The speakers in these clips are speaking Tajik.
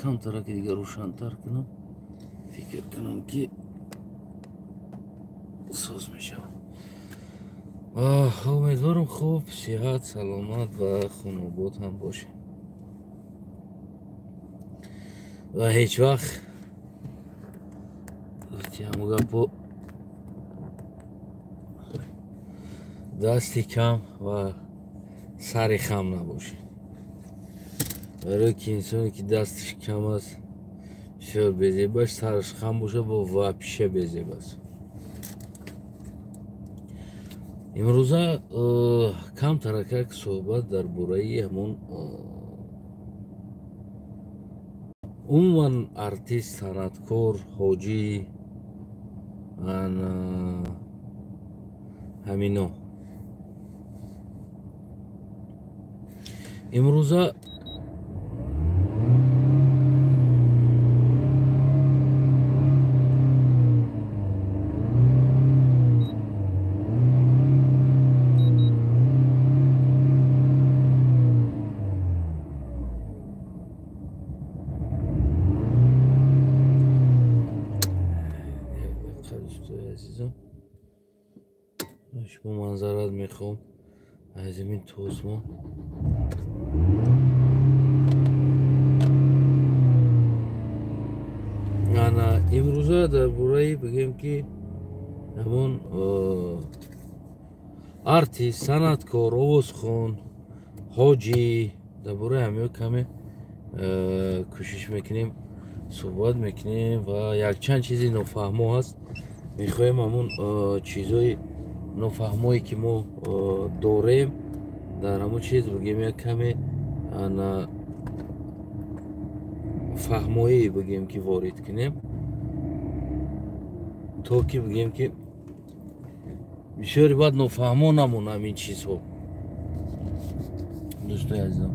Камтараки дигар рӯшантар кунам, фикр кунам ки соз мешавад. Умедворам хуб, сиҳат, саломат ва хунобод ҳам бошем ва ҳеҷ вақт ҳамун гапо дасти кам ва сари хам набошем. Барои ки инсоне ки дасташ кам аст, бисёр безебаш, сараш хам бошад, бо вообще безеб аст. Имрӯза камтаракак суҳбат дар бораи ҳамон умуман артист, санъаткор, ҳоҷӣ, ҳамино. Имрӯза шумо манзарат мехоҳам аз ин тосмо. Ана имрӯза дар бораи бигем ки ҳамон артист, санъаткор, овозхон, ҳоҷӣ, дар бораи ҳамиҳо каме кӯшиш мекунем, суҳбат мекунем ва якчанд чизи нофаҳмо ҳаст. Мехоҳем ҳамон чизҳои нофаҳмое ки мо дорем дар ҳамон чиз бигем як каме ана фаҳмоӣ бигем ки ворид кунем, то ки бигем ки бисёре баъд нофаҳмо намонам ин чизҳо. Дӯстои азизам,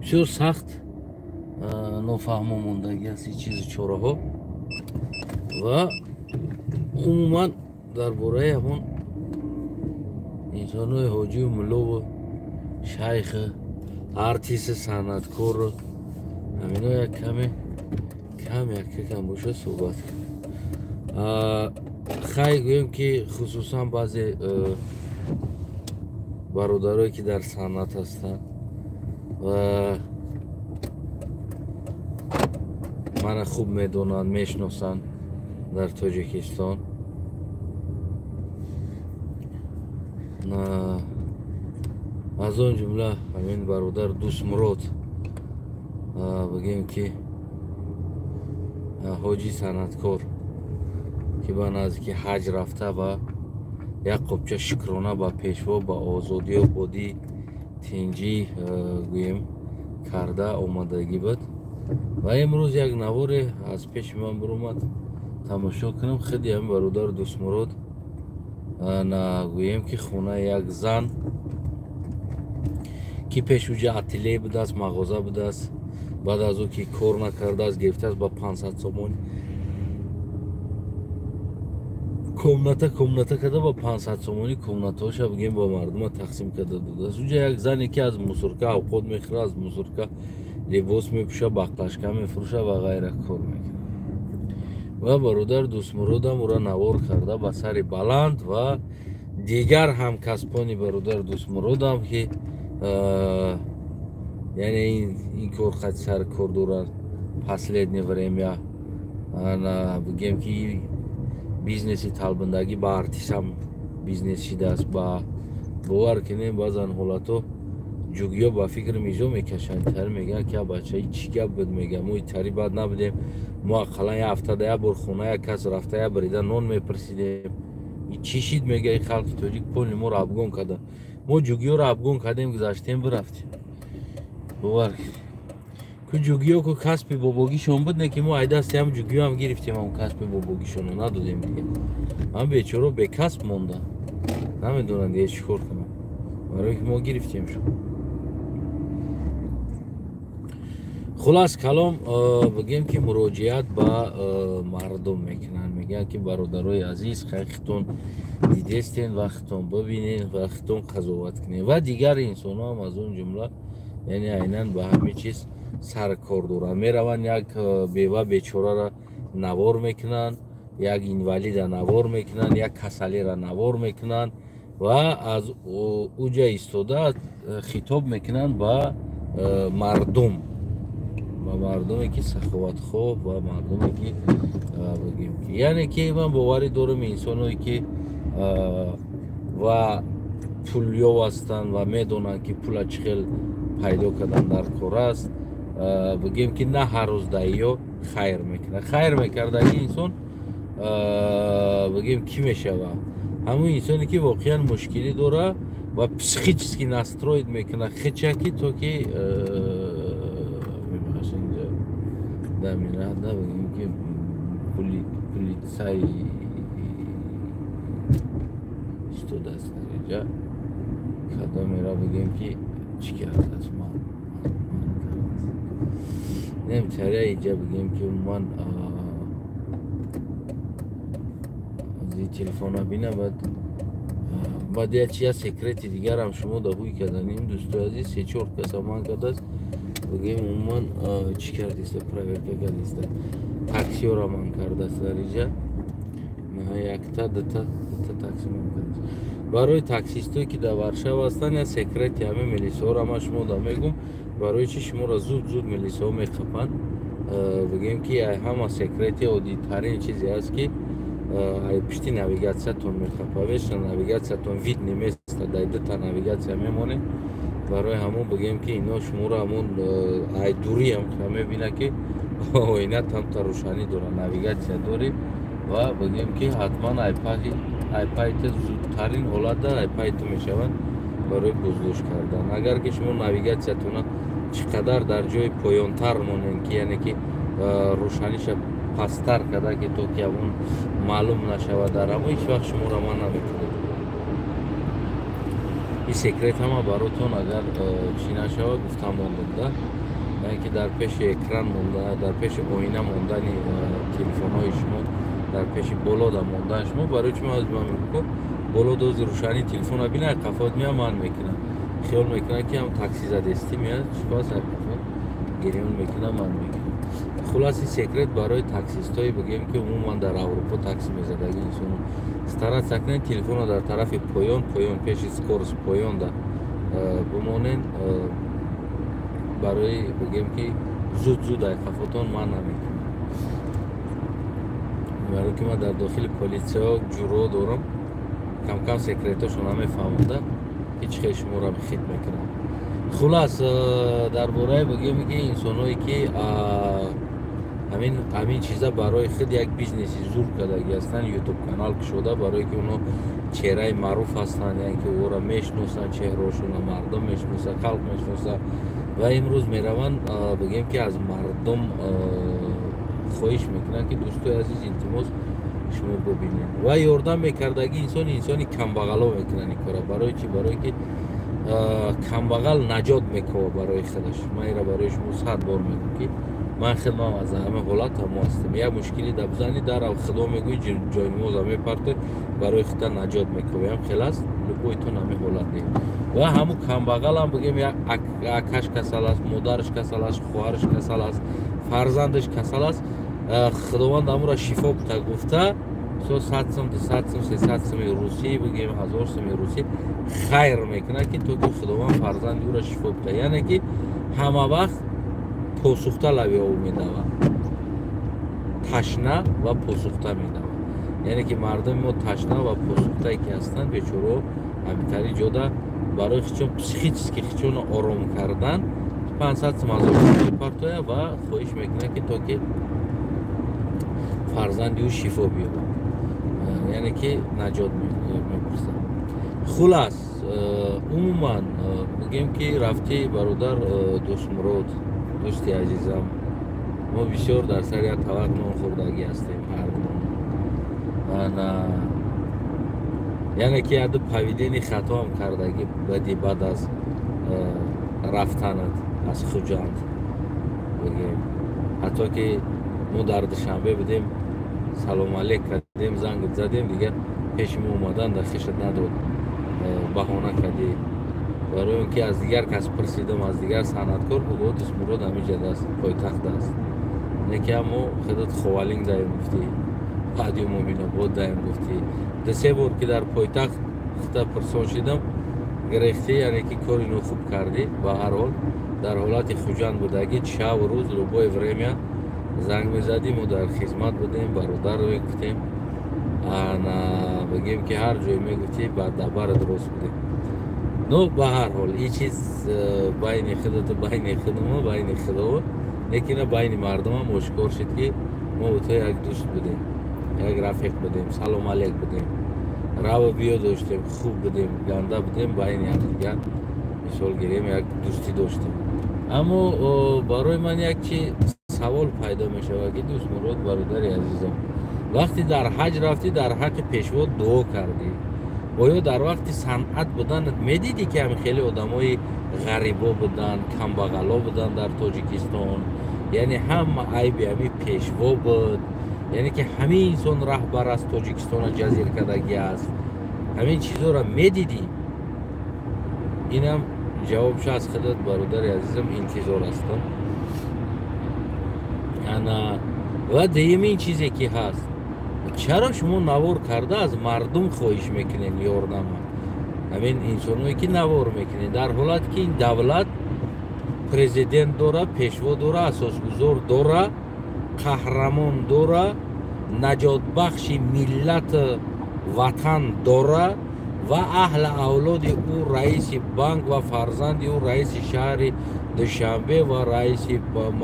бисёр сахт нофаҳмо мондагӣ аст ин чизу чораҳо ва умуман дар бораи ҳамон инсонҳои ҳоҷию муллову шайху артисту санъаткору ҳамино як каме кам яка кам бошад суҳбат кунем. Хай гӯем ки хусусан баъзе бародарое ки дар санъат ҳастанд ва мана хуб медонанд, мешиносанд дар Тоҷикистон, аз он ҷумла ҳамин бародар Дӯстмурод, бигем ки ҳоҷи санъаткор ки ба наздики ҳаҷ рафта ва як қопча шукрона ба пешво, ба озодию ободӣ, тинҷӣ гӯем карда омадагӣ буд ва имрӯз як наворе аз пеши ман биромад, тамошо кунам. Худи ҳамин бародар Дӯстмурод гӯем ки хонаи як зан ки пеш уҷа ателе будааст, мағоза будааст, баъд аз ӯ ки кор накардааст, гирифтааст ба 500 сомон комната карда, ба 500 сомонӣ комнатаҳоша бигем ба мардума тақсим карда додааст. Уҷа як зане ки аз мусурка авқот мехӯра, аз мусурка либос мепӯша, бақлашка мефурӯша ва ғайра кор мекунад. Ва бародар Дӯстмуродам ӯра навор карда ба сари баланд ва дигар ҳамкасбони бародар Дӯстмуродам ки яъне ин кор қад сар кор дорад последнее время, ана бигем ки бизнеси талбандагӣ ба артистам бизнес шидааст. Ба бовар кунем, баъзан ҳолатҳо ҷугиё ба фикри мизо мекашанд, тари мегӯянд ки бачаи чӣ гап буд, мегӯям мо тари бад набудем, мо ақаллан як ҳафтада як бор хона як кас рафта як барида нон мепурсидем. Чӣ шид, мега и халқи тоҷик поли моро абгон карда, мо ҷугиёро абгон кардем, гузаштем, бирафтем. Бовар ку ҷугиё ку касби бобогишон буд, не ки мо ай дасти ҳам ҷугиёам гирифтем, ҳам касби бобогишонро надодем дига. Ман бечоро бекасб монда, намедонам дига чӣ кор кунам, барое ки мо гирифтемшон. Хулас калом бигем ки муроҷиат ба мардум мекунанд, мегӯянд ки бародарои азиз, хай хитон дидестен ва хитон бибинен ва хитон қазоват кунен ва дигар инсонҳо ҳам аз он ҷумла, яъне айнан ба ҳамин чиз сар кор доранд. Мераванд, як бева бечорара навор мекунанд, як инвалида навор мекунанд, як касалиро навор мекунанд ва аз уҷа истода хитоб мекунанд ба мардум, ба мардуме ки саховатхоҳ, ба мардуме ки бигем ки, яъне ки ман боварӣ дорам, инсоное ки ва пулёв ҳастанд ва медонанд, ки пула чӣ хел пайдо кардан дар кор аст, бигем ки на ҳар рӯз даиё хайр мекунад. Хайр мекардаги инсон, бигем, кӣ мешавад? Ҳамун инсоне ки воқеан мушкилӣ дора ва психически настроить мекунад хечаки, то ки мебахшед, дамирада, бигем ки полицай истодааст инҷа, кадомеро бигем ки чӣ кардааст, ман немчаря инҷа, бигем ки умуман аз телефона бина. Баъд як чи, як секрети дигарам шумо да ҳуй карданим, дӯстои азиз. Се чор каса ман кардааст, бигем, умуман чӣ кардиста, проверка кардиста, таксиёра ман кардааст дар инҷа, якта, дута, дута такси ман кардааст. Барои таксистое ки дар Варшава ҳастанд, як секрети ҳамин милисаҳоро ман шумо да мегум, барои чи шуморо зуд зуд милисаҳо меқапанд. Бигем ки ҳама секрети оддитарин чизе аст, ки ай пишти навигатсиятон мехапа. Вечно навигатсиятон вид неместа, дай дута навигатсия мемонед. Барои ҳамон, бигем ки ино шуморо ҳамон ай дуриам мебина, ки оина тамта рӯшанӣ дора, навигатсия дорӣ, ва бигем ки ҳатман айпайта зудтарин ҳолатда айпайта мешавад барои боздошт кардан. Агар ки шумо навигатсиятона чӣ қадар дар ҷои поёнтар монед, ки яъне ки рӯшаниша пасттар карда, ки то ки ҳамон маълум нашавад дар ҳамо, ҳеҷ вақт шуморо ман намекунед. Ин секрет ҳама баротон, агар чӣ нашавад, гуфта мондам да, яъне ки дар пеши экран монда, дар пеши оина мондани телефонҳои шумо, дар пеши болода мондани шумо. Барои чи ман мегӯям боло дози рӯшании телефона бина, қафот мея, ман мекунам, хиёл мекунам, ки ҳам такси задестӣ, меяд, чипас қафот гирён мекунам, ман мекунам. Хулоси секрет барои таксистҳое, бигем ки умуман дар Аврупо такси мезадаги инсоно: стараться кунед, телефонро дар тарафи поён, поён, пеши скорость поёнда бимонед, барои, бигем ки зуд зуд ай қафотон ман намекунам, барои ки ман дар дохили политсияҳо ҷуро дорам, камкам секретошо намефаҳмада, ки чӣ хел шуморо хит мекунам. Хулас, дар бораи, бигем ки инсоное ки ҳамин чиза барои худ як бизнеси зур кардагӣ ҳастанд, ютуб канал кушода, барое ки оно чеҳраи маъруф ҳастанд, яъне ки ӯро мешиносанд, чеҳраошонро мардум мешиносад, халқ мешиносад, ва имрӯз мераванд, бигем ки аз мардум хоҳиш мекунанд, ки дӯстои азиз, илтимос, шумо бубинед, ва ёрдам мекардагӣ инсон, инсони камбағало мекунанд ин кора. Барои чӣ? Барое ки камбағал наҷот мекова барои худаш. Ман инро барои шумо 100 бор мегӯм, ки ман хидмам аз ҳама ҳолат ҳамо ҳастам. Як мушкили да бизанӣ, дарав худо мегӯӣ, ҷойнамоза мепартой, барои худта наҷот мековӣ. Ҳам хел аст, любойтон ҳамин ҳолат не. Ва ҳамун камбағалам, бигем, як акаш касал аст, модараш касал аст, хоҳараш касал аст, фарзандаш касал аст, худованд ҳамура шифо бута гуфта, со 100 сум, 200 сум, 300 суми русӣ, бигем, 1000 суми русӣ хайр мекунад, ки то ки худованд фарзанди ӯра шифо бута. Яъне ки ҳама вақт посухта лаби об медавад, ташна ва посухта медавад. Яъне ки мардуми мо ташна ва посухтае ки ҳастанд, бечорао, ҳамитари ҷода барои хичон психически хичонро ором кардан 500 сум, 1000 сум мепартояд ва хоҳиш мекунад, ки то ки фарзанди ӯ шифо биёбад, яъне ки наҷот мепурсад. Хулас, умуман, бигем ки рафтӣ, бародар Дӯстмурод, дӯсти азизам, мо бисёр дар сари як тавақ нон хӯрдагӣ ҳастем ҳардумон. Яъне ки яду поведение хатоам кардагӣ бади, баъд аз рафтанат аз Хуҷанд, бигем, ҳатто ки мо дар Душанбе будем, салом алейк кардем, занг задем, дигар пеши мо омадан дар хешат надод, баҳона кардӣ. Барои он ки аз дигар кас пурсидам, аз дигар санъаткор бугӯ Дӯстмурод ҳамиҷад аст, пойтахт аст. Неки ҳамо худат Ховалинг даем гуфтӣ, баъди Муминобод даем гуфтӣ. Ду-се бор ки дар пойтахт худа пурсон шидам, гирехтӣ, яъне ки кори нохуб кардӣ. Ба ҳар ҳол дар ҳолати Хуҷанд будагӣ шабу рӯз любое время занг мезадӣ, мо дар хизмат будем, бародарро мегуфтем, ана бигем ки ҳар ҷое мегуфтӣ ба дабарат рост будем. Ну ба ҳар ҳол ин чиз байни худату байни худумо, байни худо, лекин байни мардумам ошкор шуд ки мо бо ту як дӯст будем, як рафиқ будем, салом алейк будем, раву биё доштем, хуб будем, ганда будем, байни ҳамдигар мисол гирем як дӯстӣ доштем. Аммо барои ман як чи савол пайдо мешавад ки Дӯстмурод бародари азизам, вақте дар ҳаҷ рафтӣ дар ҳаққи пешво дуо кардӣ, оё дар вақти санъат буданат медидӣ ки ҳами хеле одамои ғарибо буданд, камбағало буданд дар Тоҷикистон? Яъне ҳама айби ҳами пешво буд, яъне ки ҳамин инсон раҳбар аст, Тоҷикистона ҷазир кардагӣ аст, ҳамин чизоро медидӣ? Инам ҷавобшо аз худат бародари азизам интизор ҳастам. Ана ва дуюмин чизе ки ҳаст, чаро шумо навор карда аз мардум хоҳиш мекунед ёрдама? Ҳамин инсоное ки навор мекунед, дар ҳолате ки ин давлат президент дора, пешво дора, асосгузор дора, қаҳрамон дора, наҷотбахши миллату ватан дора ва аҳли авлоди ӯ раиси банк ва фарзанди ӯ раиси шаҳри Душанбе ва раиси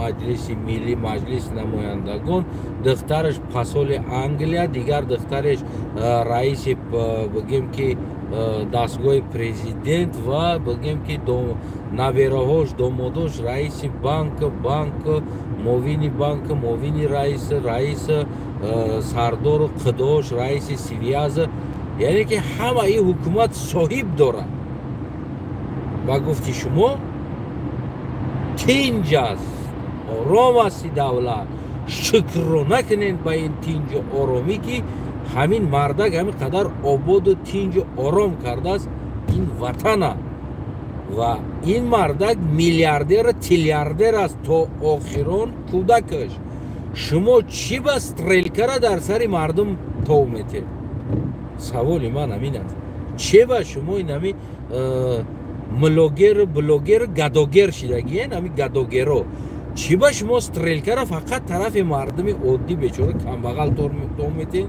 маҷлиси миллӣ, маҷлиси намояндагон, духтараш посоли Англия, дигар духтараш раиси бигем ки дастгоҳи президент ва бигем ки набераҳош, домодош раиси банк, муовини банк, муовини раис, раис сардору қидош, раиси Связа, яъне ки ҳама ин ҳукумат соҳиб дорад. Ба гуфти шумо тинҷ аст, ором аст давлат. Шукрро накунед ба ин тинҷу оромӣ ки ҳамин мардак ҳамин қадар ободу тинҷу ором кардааст ин ватана. Ва ин мардак миллиардеру триллиардер аст то охирон кӯдакаш. Шумо чӣ ба стрелкара дар сари мардум тов метед? Саволи ман ҳамин аст. Че ба шумо ин ҳами млогеру блогеру гадогер шидагиен, ҳами гадогеро? Чӣ ба шумо стрелкара фақат тарафи мардуми оддӣ бечора камбағал тов метед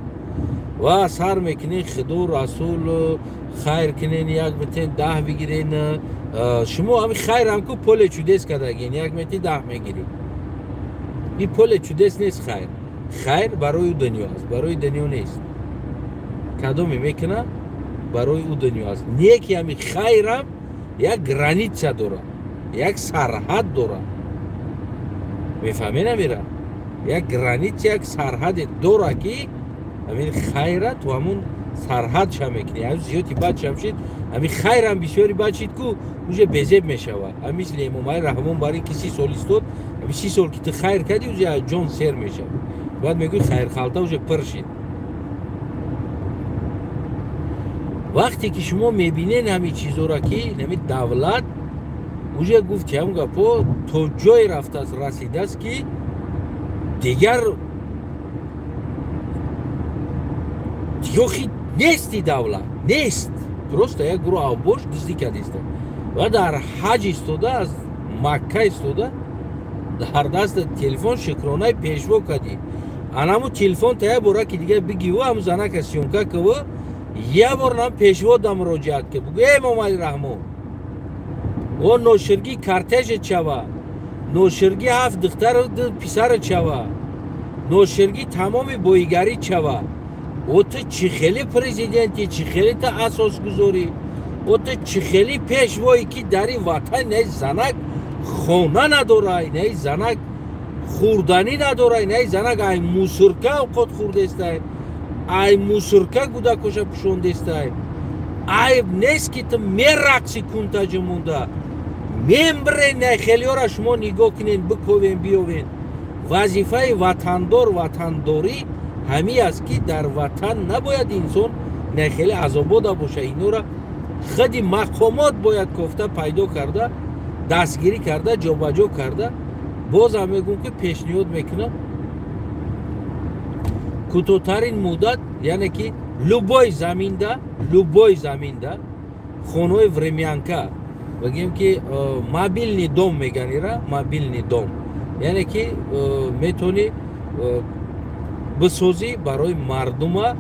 ва сар мекунед худо расул хайр кунен, як битен даҳ бигирен. Шумо ҳами хайрам ку поле чудес кардагиен, як мети даҳ мегирӣ. Ин поле чудес нест хайр. Хайр барои дунё аст, барои дунё нест. Кадоме мекуна барои ӯ дунё аст. Не ки ҳами хайрам як граница дорад, як сарҳад дорад. Мефаҳмед амира? Як граница, як сарҳаде дорад ки ҳамин хайра ту ҳамун сарҳадша мекунӣ. Ҳамин зиёди бад шамшид, ҳамин хайрам бисёри бад шид ку уже безеб мешавад. Ҳамин мисли Эмомалӣ Раҳмон бар ин ки 30 сол истод, ҳамин 30 сол ки ту хайр кардӣ, уже ҷон сер мешавад. Баъд мегӯӣ хайрхалта уже пир шид. Вақте ки шумо мебинед ҳамин чизоро ки ҳамин давлат уже гуфти ҳам гапо то ҷое рафтааст, расидааст ки дигар ёхи нести давлат нест. Просто як гурӯҳ авбош дуздӣ кардиста ва дар ҳаҷ истода, аз Макка истода, дар даста телефон шукронаи пешво кардӣ. Анаму телефон та як бора ки дигар бигиву ҳаму занака съёмка каву як бор нам пешво да муроҷиат ки бугӯ эй Эмомалӣ Раҳмон, о ноширгӣ кортежет шава, ноширгӣ ҳафт духтару ду писарат шава, ноширгӣ тамоми боигарӣ шава. О ту чӣ хеле президенти, чӣ хеле ту асосгузорӣ, о ту чӣ хеле пешвое ки дар ин ватан наи занак хона надорай, наи занак хӯрданӣ надорай, наи занак ай мусурка овқот хӯрдестай, ай мусурка гудакоша пӯшондестай. Айб нест ки ту мерақси кунтаҷи монда мембре най хелиёра шумо нигоҳ кунед, биковен, биёвен. Вазифаи ватандор ватандорӣ ҳамин аст ки дар ватан набояд инсон най хеле азобода боша. Инора Худи мақомот бояд кофта пайдо карда, дастгирӣ карда, ҷобаҷо карда. Бозам мегӯм, ки пешниҳод мекунам кӯтоҳтарин муддат, яъне ки любой заминда, любой заминда хонаҳои времянка, бигем ки мобильный дом меган ира, мобильный дом, яъне ки метавонӣ бисозӣ барои мардума,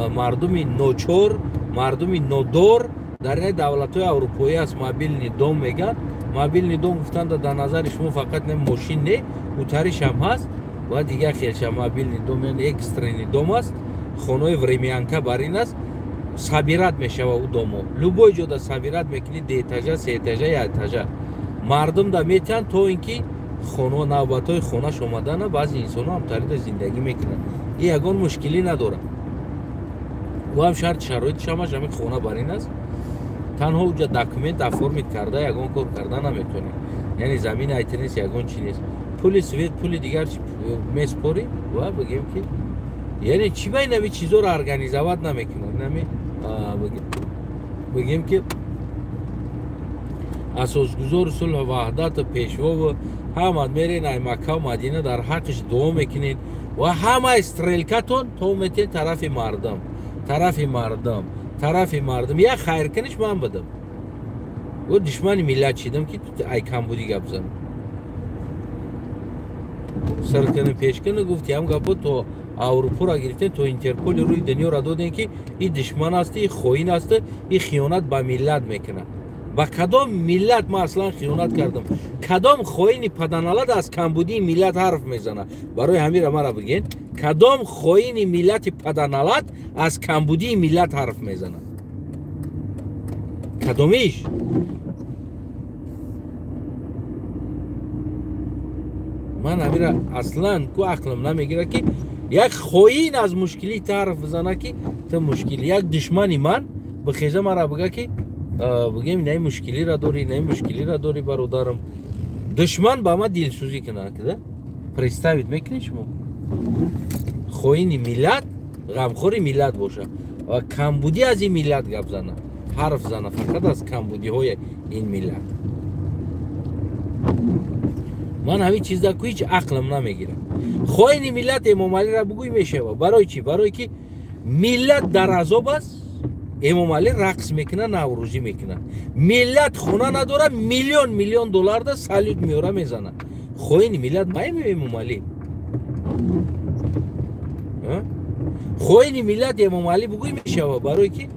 мардуми ночор, мардуми нодор. Дар ин давлатҳои аврупоӣ аст мобильный дом меган. Мобильный дом гуфтанда дар назари шумо фақат не мошин, не утаришам ҳаст ва дигар хелша. Мобильный дом яъне экстренный дом аст, хонаҳои времянка бар ин аст, собирать мешава ӯ домо. Любой ҷода собирать мекунӣ, ду этажа, се этажа, як этажа, мардум да метиҳанд, то ин ки хоно навбатҳои хонаш омадана. Баъзе инсонҳо ҳамтарида зиндагӣ мекунанд, и ягон мушкилӣ надорад. Ӯ ҳам шарти шароитиш ҳамаш ҳамин хона бар ин аст. Танҳо уҷа документ оформить карда, ягон кор карда наметавонӣ, яъне замин айти нест, ягон чи нест, пули свет, пули дигар меспорӣ. Ва бигем ки яъне чӣ ба инами чизоро организовать намекунад? Инами бигем ки асосгузори сулҳу ваҳдату пешвову ҳамад мерен ай Маккаву Мадина, дар ҳаққиш дуо мекунед ва ҳамаи стрелкатон то метен тарафи мардум, тарафи мардум, тарафи мардум. Як хайркуниш ман будам, ӯ душмани миллат шидам, ки ай камбудӣ гап занам, сиркини пешкини гуфти ҳам гапо то Аврупоро гирифтем, то Интерполи рӯи дунёро додем, ки и душман аст, и хоин аст, и хиёнат ба миллат мекунад. Ба кадом миллат ман аслан хиёнат кардам? Кадом хоини паданалад аз камбудии миллат ҳарф мезанад? Барои ҳамира мара бигӯед, кадом хоини миллати паданалад аз камбудии миллат ҳарф мезанад? Кадомиш? Ман ҳамира аслан ку ақлам намегирад, ки як хоин аз мушкилӣ та ҳарф бизана, ки ту мушкилӣ. Як душмани ман бихеза, мара бига, ки бигем, инаи мушкилиро дорӣ, инаи мушкилиро дорӣ, бародарам. Душман ба ман дилсӯзӣ кунад, представить мекунед шумо? Хоини миллат ғамхори миллат боша ва камбудӣ аз ин миллат гап зана, ҳарф зана фақат аз камбудиҳои ин миллат. Ман ҳамин чизда ку ҳеҷ ақлам намегирам. Хоини миллат Эмомалиро бугӯй мешава. Барои чӣ? Барое ки миллат дар азоб аст, Эмомалӣ рақс мекунад, наврӯзӣ мекунад. Миллат хона надорад, миллион миллион долларда салют меёра мезанад. Хоини миллат маем Эмомалӣ? Хоини миллат Эмомалӣ бугӯй мешава, барое ки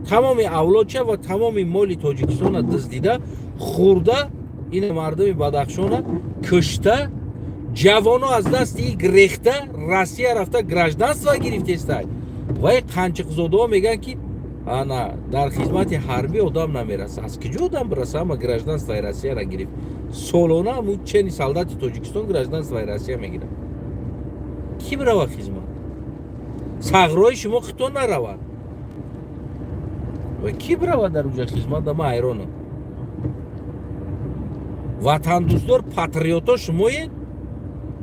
тамоми авлодча ва тамоми моли Тоҷикистона дуздида хӯрда, ин мардуми Бадахшона кушта, ҷавоно аз дасти и грехта Россия рафта гражданство гирифтестай. Вай қанчиқзодаҳо мегӯянд, ки ана дар хизмати ҳарбӣ одам намераса. Аз куҷо одам бираса? Ама гражданствои Россияро гирифт. Солона чени солдати Тоҷикистон гражданствои Россия мегирад. Кӣ бирава хизмат? Сағрои шумо хито наравад ва кӣ бирава дар уҷа хизмат? Ма ҳайронам. Ватандӯстдор, патриото шумоед,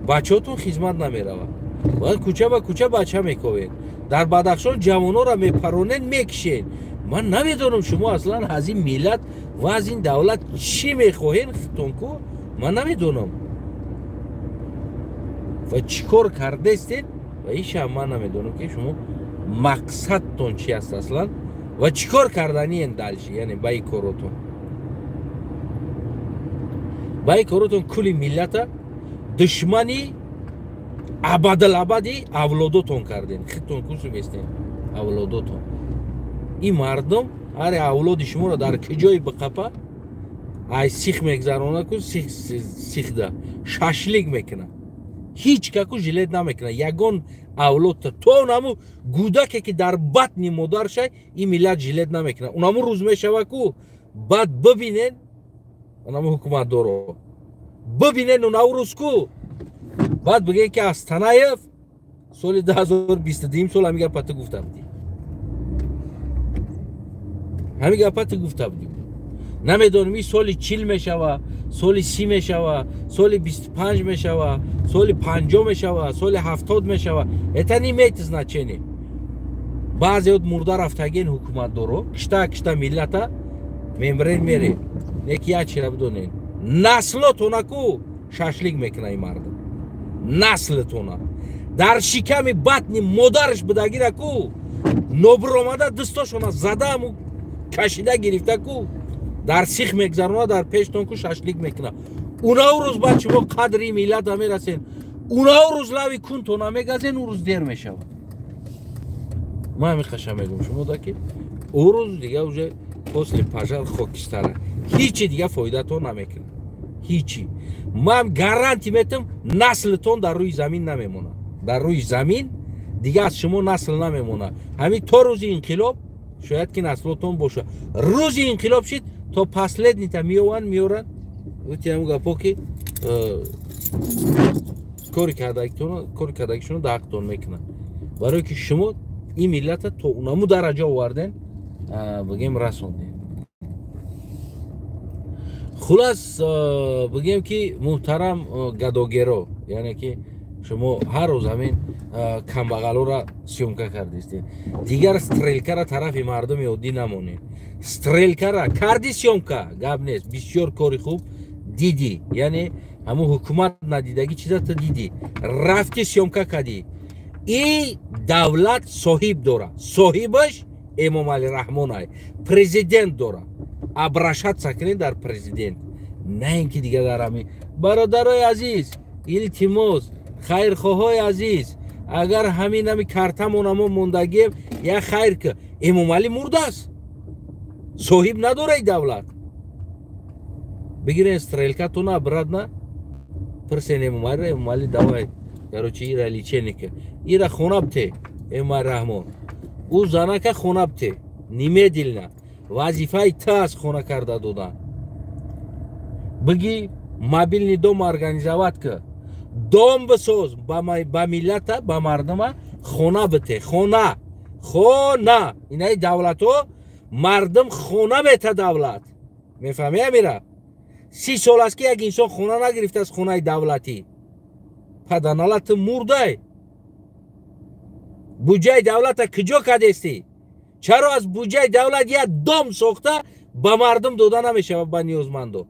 бачаҳотон хизмат намеравад. Бояд кӯча ба кӯча бача мековед, дар Бадахшон ҷавононро мепаронед, мекишед. Ман намедонам, шумо аслан аз ин миллат ва аз ин давлат чӣ мехоҳед хитонку, ман намедонам ва чӣ кор кардестед. Ва ишам ман намедонам, ки шумо мақсадтон чи аст аслан ва чӣ кор карданиен дальше. Яъне ба ин коротон, ба ин коротон кули миллата душмани абадалабади авлодотон кардем. Хитон кусу местем авлодотон. Ин мардум ҳаре авлоди шуморо дар куҷое биқапа, ай сих мегзарона ку, сихда шашлик мекунад, ҳеҷ каку жалеть намекунад ягон авлодта. То онаму гудаке, ки дар батни модаршай, ин миллат жалеть намекунад. Онаму рӯз мешава ку, баъд бибинен, онаму ҳукуматдоро бибинен, онаву рӯз ку, баъд бигӯен, ки Астанаев соли 2022 сол ҳамин гапа ту гуфта будӣ, ҳамин гапа ту гуфта будӣ. Намедонам, ин соли 40 мешава, соли 30 мешава, соли 25 мешава, соли 50 мешава, соли 70 мешава, это не имеет значения. Баъзеот мурда рафтагин ҳукуматдоро кишта кишта миллата мембрен мере. Неки як чира бидонед, наслотона ку шашлик мекуна ин мардум. Наслтона дар шиками батни модараш будагира ку нобуромада дастошона задаму кашида гирифта ку дар сих мегзарона, дар пештон ку шашлик мекуна. Унау рӯз баъд шумо қадри миллата мерасен, унау рӯз лави кунтона мегазен, ӯ рӯз дер мешавад. Ман ҳамин қаша мегӯм шумо да ки ӯ рӯз дига уже после пожар хокистара ҳичи дига фоидатон намекунад. Ҳичи. Ман гарантӣ метам, наслтон дар рӯи замин намемонад. Дар рӯи замин дига аз шумо насл намемонад. Ҳамин то рӯзи инқилоб шояд ки наслотон бошад. Рӯзи инқилоб шид то последнита меованд, меоранд. Ути ҳамун гапо ки кори кардагишонро дар ҳақтон мекунанд. Барое ки шумо ин миллата то унаму дараҷа оварден, бигем расондем. Хулас бигем ки муҳтарам гадогеро, яъне ки шумо ҳар рӯз ҳамин камбағалоро съёмка кардистед. Дигар стрелкара тарафи мардуми оддӣ намонед. Стрелкара карди съёмка, гап нест, бисёр кори хуб дидӣ, яъне ҳамун ҳукумат надидагӣ чиза ту дидӣ, рафти съёмка кардӣ. И давлат соҳиб дора, соҳибаш Эмомалӣ Раҳмон ай, президент дора. Обращаться кунед дар президент, на ин ки дига дар ҳамин. Бародарои азиз, илтимос, хайрхоҳои азиз, агар ҳамин ҳами картамона мо мондагием, як хайр ки Эмомалӣ мурдааст, соҳиб надора и давлат. Бигирен стрелкатона обратно, пирсен Эмомалиро, Эмомалӣ давай, короче, ира лечение ка, ира хона бте, Эмомалӣ Раҳмон, ӯ занака хона бте, немедленно. Вазифаи ту аст хона карда додан. Биги мобильный дом организовать ка, дом бисоз ба миллата, ба мардума хона бите, хона, хона. Инаи давлатҳо мардум хона мета давлат. Мефаҳмӣ амира? 30 сол аст ки як инсон хона нагирифтааст, хонаи давлатӣ. Паданала ту мурдай. Буҷаи давлата куҷо кардестӣ? Чаро аз буҷаи давлат як дом сохта ба мардум дода намешавад, ба ниёзмандо?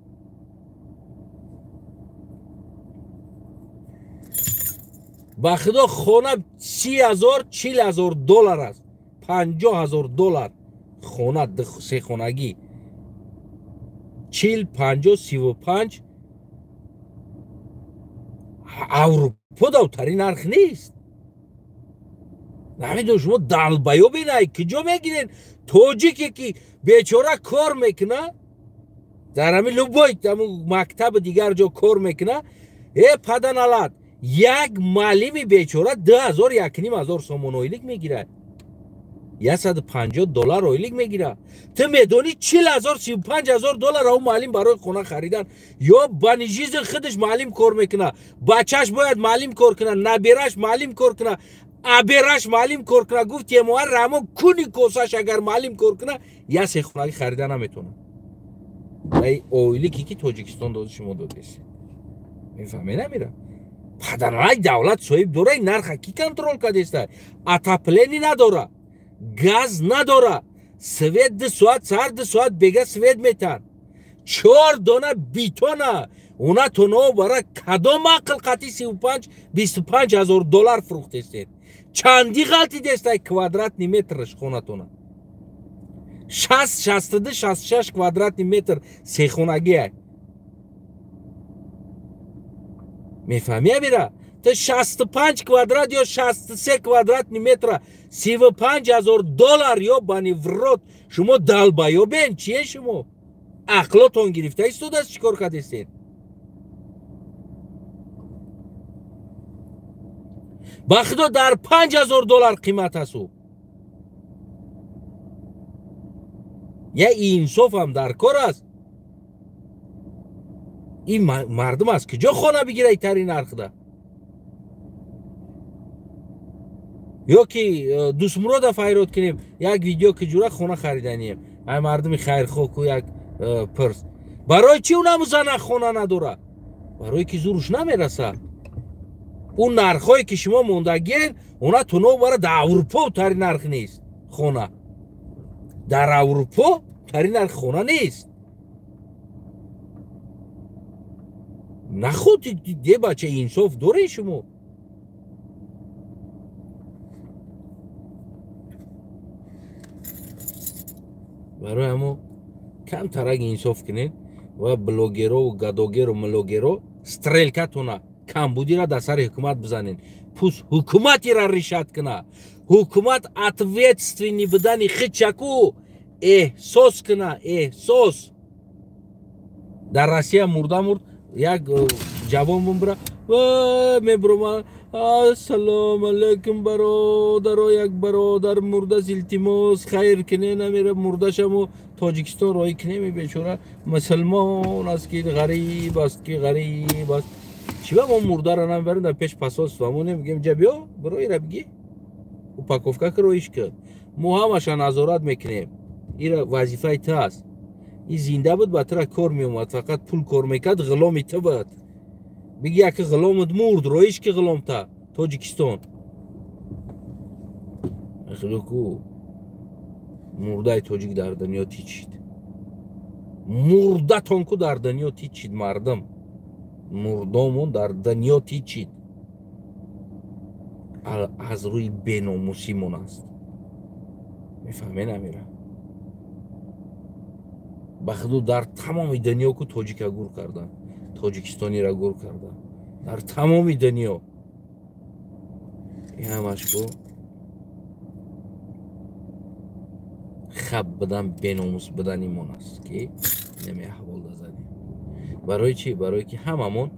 Ба худо хона 30,000, 40,000 доллар аст, 50,000 доллар хона, сехонагӣ. 40, 50, 35 Аврупо давтари нарх нест. Намедонам шумо далбаёбе най куҷо мегирен? Тоҷике ки бечора кор мекуна, дар ҳамин любой мактаби дигар ҷо кор мекуна, паданалат, як муаллими бечора 2,000, 1,500 сомон ойлик мегирад, 150 доллар ойлик мегирад. Ту медонӣ 40,000, 35,000 доллар ӯ муаллим барои хона харидан, ё ба нижизи худаш муаллим кор мекуна, бачаш бояд муаллим кор куна, набираш муаллим кор куна, абераш муаллим кор куна. Гуфт Эмомалӣ Раҳмон куни косаш агар муаллим кор куна, як сехонагӣ харида наметавонад. Ай ойлике ки Тоҷикистон доди шумо додест. Мефаҳмед амира? Падарай давлат соҳиб дора, ин нарха ки контрол кардеста? Отопление надора, газ надора, свет 2 соат сар, 2 соат бега свет метан. 4 дона битона уна тоно бара кадом ақл қати 35, 25,000 доллар фурӯхтестед? Чанди ғалти дестай квадратный метраш хонатона? 60, 62, 66 квадратный метр сехонагиай. Мефаҳмӣ амира? Ту 65 квадрат ё 63 квадратный метра 35,000 доллар ё бани в рот. Шумо далбаёбен чие шумо? Ақлотон гирифта истодааст, чӣ кор кардестед? Ба худо дар 5,000 доллар қимат аст ӯ. Я инсофам дар кор аст. Ин мардум аз куҷо хона бигира итари нархда? Ё ки Дӯстмурода файрод кунем, як видео ки ҷура хона хариданием. Ай мардуми хайрхоҳ ку як пирс. Барои чӣ унаму зана хона надора? Барои ки зуруш намераса. Ӯ нархҳое ки шумо мондагиен, она туно бара дар Аврупо тари нарх нест. Хона дар Аврупо тари нархи хона нест. Наход де бача, инсоф доред шумо? Барои ҳамо камтарак инсоф кунед ва блогерову гадогеру млогеро стрелкатона камбудира дар сари ҳукумат бизанед. Пусть ҳукуматира решать куна. Ҳукумат ответственный будани хичаку эҳсос куна, эҳсос. Дар Россия мурда мурд як ҷавон бумбра мебурома: ассалому алайкум, бародаро, як бародар мурдас, илтимос, хайр кине. Намера мурдашамо Тоҷикистон роҳӣ кинеми, бечора мусулмон аст, ки ғариб аст, ки ғариб аст. Чиба мо мурдара намебарем дар пеш посольство, мо намегем ҷа биё, биро ира биги, упаковка ки роиш кун, мо ҳамаша назорат мекунем. Ира вазифаи ту аст. И зинда буд, ба тура кор меомад, фақат пул кор мекард, ғуломи ту буд. Биги яки ғуломат мурд, роиш ки ғуломта Тоҷикистон. Худоку мурдаи тоҷик дар дунё тичид, мурдатон ку дар дунё тичид, мардум мурдомон дар дунё тичид, аз рӯи беномусимон аст. Мефаҳме намера? Ба худу дар тамоми дунё ку тоҷика гур кардан, тоҷикистонира гур кардан дар тамоми дунё. Ин ҳамаш ку хаб будан, беномус буданимон аст, ки нами аҳвол дазадем. Барои чӣ? Барое ки ҳамамон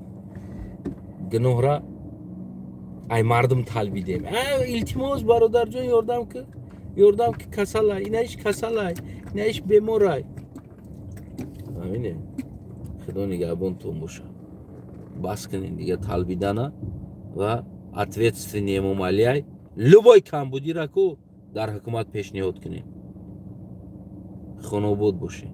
гуноҳра ай мардум талбидем. Илтимос, бародарҷон, ёрдам ки, ёрдам ки, касалай, инаиш касалай, инаиш беморай. Ҳамине. Худо нигаҳбонтон бошад. Бас кунед дига талбидана ва ответственный Эмомалиай любой камбудира ку дар ҳукумат пешниҳод кунед. Хонобод бошед.